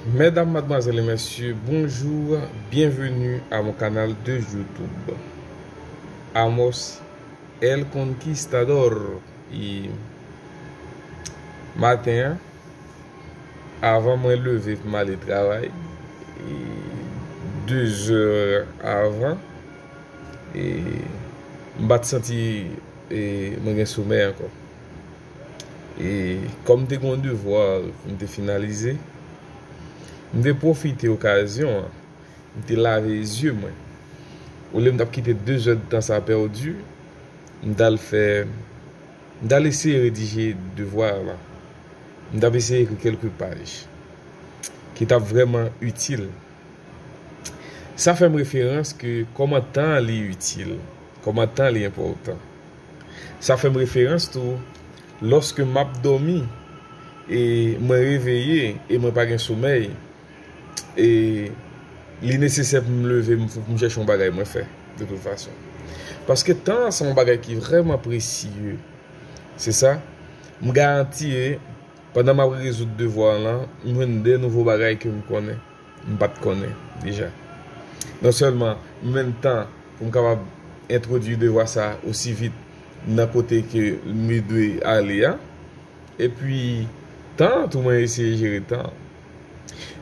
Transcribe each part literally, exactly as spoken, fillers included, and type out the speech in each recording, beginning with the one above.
Medam, madmwazèl e mesye, bonjou, byenveni a mon kanal de YouTube. Amos El Conquistador. E maten an, avan mwen leve pou m ale travay, e de zè avan, e m pa t santi e mwen gen somèy ankò. E kòm m te gen yon devwa pou m te finalize, m te pwofite okazyon an, m te lave zye mwen. Olye m t ap kite de zè de tan sa pèdi, m t al fè, m t al eseye redije devwa la. M t ap eseye ekri kèlke paj ki t ap vrèman itil. Sa fè m referans ke kòman tan li itil, kòman tan li enpòtan. Sa fè m referans tou, lòske m ap dòmi e mwen reveye e mwen pa gen somèy, e li nesesè pou m leve, m, pou m chèche yon bagay mwen fè, de tout fason. Paske tan an se yon bagay ki vrèman presye. Se sa, m garanti, e pandan m ap rezoud devwa lan, m jwenn de nouvo bagay ke m konnen, m pa t konnen deja. Non sèlman m jwenn tan pou m kapab entwodui devwa sa osi vit nan kote ke m dwe ale a, epi tan an tou, mwen eseye jere tan an.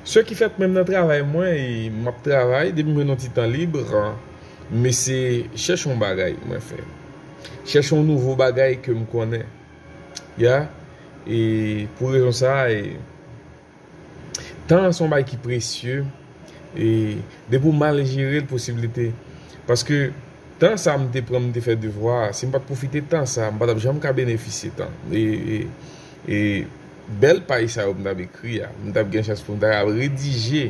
Se ki fèt, menm nan travay mwen, e m ap travay, depi m jwenn yon ti tan lib, m eseye chèche yon bagay mwen fè. Chèche yon nouvo bagay ke m konnen. Ya, e pou rezon sa, e tan an se yon bagay ki presye, e depi w mal jere l, posiblite, paske tan sa m te pran, m te fè devwa a, si m pa t pwofite tan sa, m pa t ap janm ka benefisye tan. E, e, e bèl paj sa yo m t ap ekri a, m t ap gen chans pou m ta kapab redije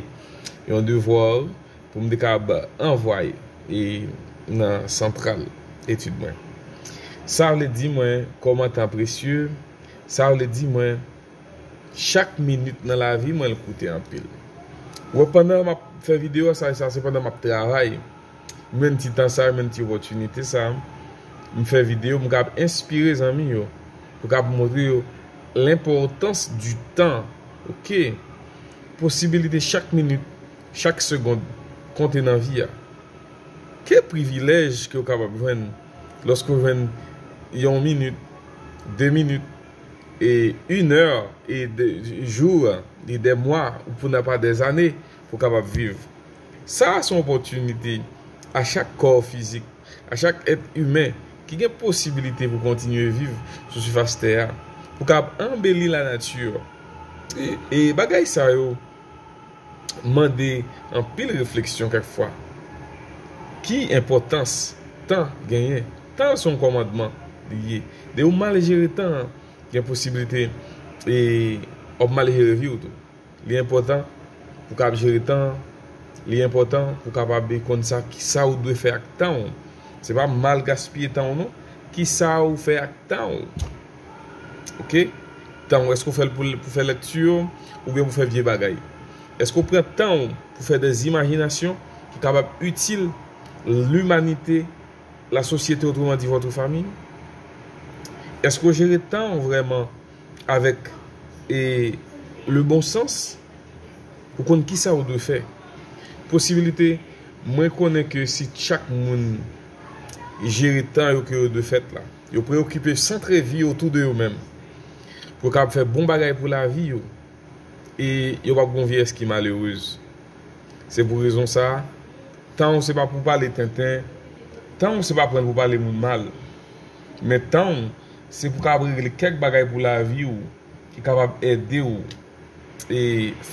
yon devwa pou m te kapab anvwaye e nan santral etid mwen. Sa vle di mwen, kòman tan presye, sa vle di mwen, chak minit nan lavi mwen l koute anpil. Ou wè, pandan m ap fè videyo sa, sa se pandan m ap travay. M jwenn ti tan sa, m jwenn ti opòtinite sa, m fè videyo, m kapab enspire zanmi yo, pou kapab montre yo lenpòtans di tan. Oke? Posibilite chak minit, chak segond konte nan vi a. Ke privilèj ke w kapab jwenn lòske w jwenn yon minit, de minit, e inè, e de jou, e dè mwa, ou pou nan pa dè zane pou w kapab viv. Sa a se yon opòtinite a chak kò fizik, a chak èt imen ki gen posibilite pou kontinye viv sou sifas tè a, pou kapab anbeli lanati. E, e bagay sa yo mande anpil refleksyon kèk fwa. Ki enpòtans tan genyen? Tan se yon kòmandman li ye. Depi w mal jere tan an, gen posiblite e w ap mal jere vi w tou. Li enpòtan pou w kapab jere tan an. Li enpòtan pou w kapab konn sa, ki sa ou dwe fè ak tan w. Se pa mal gaspiye tan w non. Ki sa ou fè ak tan w? Oke? Tan w, èske w fè l pou, pou fè lèkti oubyen pou fè vye bagay? Èske w pran tan w pou fè dè imajinasyon ki kapab itil limanite, la sosyete, otreman di, vòt fami? Èske w jere tan w vrèman avèk, e, le bon sans? Ou konn ki sa ou dwe fè. Posibilite, mwen konnen ke si chak moun jere tan yo ke yo dwe fèt la, yo preyokipe, santre vi yo otou de yo menm, pou yo kapab fè bon bagay pou lavi yo, e yo p ap gen yon vyeyès ki malerez. Se pou rezon sa a, tan w se pa pou pale tenten, tan w se pa pran l pou pale moun mal. Men tan w se pou kapab regle kèk bagay pou lavi w ki kapab ede w e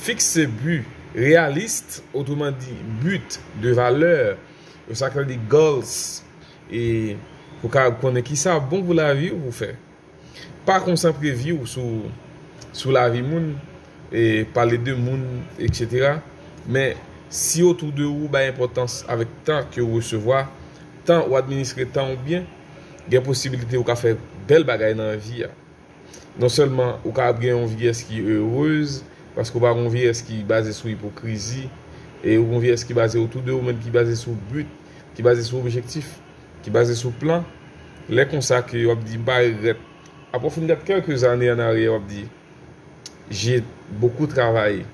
fikse bi reyalis, otreman di, bi de valè, yo sa k rele goals, e pou ka konnen ki sa bon pou lavi w pou fè. Pa konsantre vi w sou, sou lavi moun, e pale de moun, etsetera. Men si otou de ou bay enpòtans avèk tan ke ou resevwa, tan ou administre tan ou byen, gen posibilite ou ka fè bèl bagay nan vi a. Non sèlman ou ka ap gen yon vyeyès ki erez, paske ou pa gen yon vyeyès ki baze sou ipokrizi, e ou gen yon vyeyès ki baze otou de ou menm, ki baze sou bi, ki baze sou objektif, ki baze sou plan. Lè konsa ke w ap di, "M pa regrèt." Apre w fin gade kèlke zane an aryè, w ap di, "J'ai beaucoup travaillé."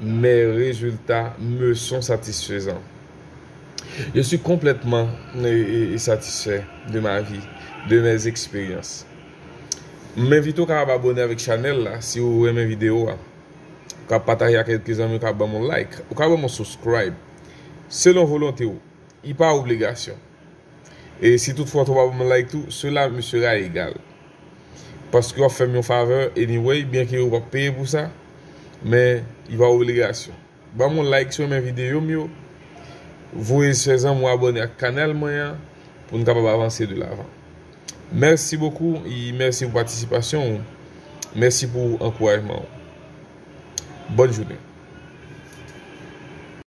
Mes résultats me sont satisfaisants. Je suis complètement, euh, euh, satisfait de ma vie, de mes expériences. M envite w kapab abòne avèk chanèl la si w renmen videyo a. Ou ka pataje ak kèk zanmi, ou ka ban m yon like, ou ka ban m yon subscribe. Selon volonte w, li pa obligasyon. E si toutfwa w pa ban m like tou, cela me sera égal. Paske w ap fè m yon favè, anyway, byenke w p ap peye pou sa, men li pa obligasyon. Ban m yon like si w renmen videyo m yo. Voye sè zanmi w abòne ak kanal mwen an pou n kapab avanse de lavan. Mèsi bokou e mèsi pou patisipasyon w. Mèsi pou ankourajman w. Bòn jounen.